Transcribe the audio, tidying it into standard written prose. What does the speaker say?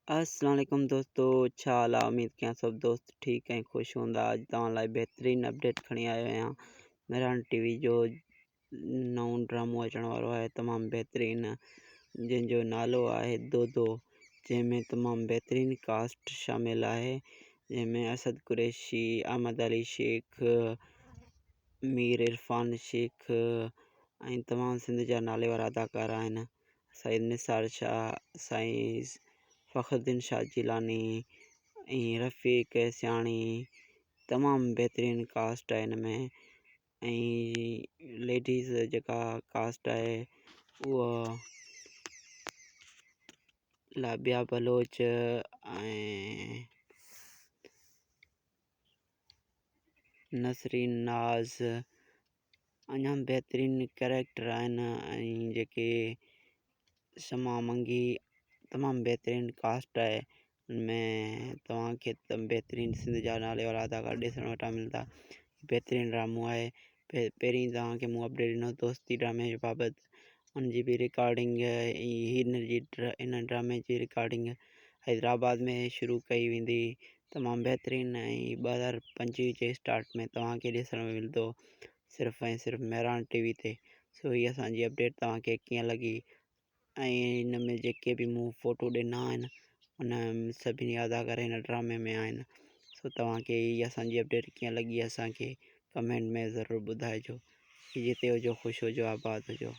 السلام عليڪم دوستو ڇا حال آ اميد ڪيان سڀ دوست ٺيڪ ۽ خوش هوندا اڄ توهان لاء بهترين اپڊيٽ کڻي آيو آهيان مهراڻ ٽي وي جو نئون ڊرامو اچڻ وارو آهي تمام بهترين جنهن جو نالو آهي دودو جنهن ۾ تمام بهترين ڪاسٽ شامل آهي جنهن ۾ اسد قريشي احمد علي شيخ مير عرفان شيخ ۽ تمام سنڌ جا نالي وارا اداڪار آهن سيد نثار شاهه، سائين فخرالدين شاهه جيلاني ۽ رفيق سياڻي تمام بهترين ڪاسٽ آهي هن ۾ ۽ ليڊيز جيڪا ڪاسٽ آهي اها رابعه بلوچ ۽ نسرين ناز اڃا بهترين ڪريڪٽر آهن ۽ جيڪي شمع منگي تمام بهترين ڪاسٽ آهي ان ۾ توهان کي بهترين سنڌ جا نالي وارا اداڪار ڏسڻ وٽان ملندا بهترين ڊرامو آهي پهرين توهان کي مون اپڊيٽ ڏنو دوستي ڊرامي جي بابت ان جي به رڪارڊنگ ۽ هن جي ان ڊرامي جي رڪارڊنگ حيدرآباد ۾ شروع ڪئي ويندي تمام بهترين ۽ 2025 جي اسٽارٽ ۾ توهان کي ڏسڻ ۾ ملندو صرف ۽ صرف مهراڻ ٽي وي تي سو هي اسان جي اپڊيٽ توهان کي ڪيئن لڳي ۽ هن ۾ جيڪي به مون فوٽو ڏنا آهن ان سڀني اداڪار هن ڊرامي ۾ آهن سو توهان کي هي اسان جي اپڊيٽ ڪيئن لڳي اسان کي ڪمينٽ ۾ ضرور ٻڌائجو جتي هجو خوش هجو آباد هجو.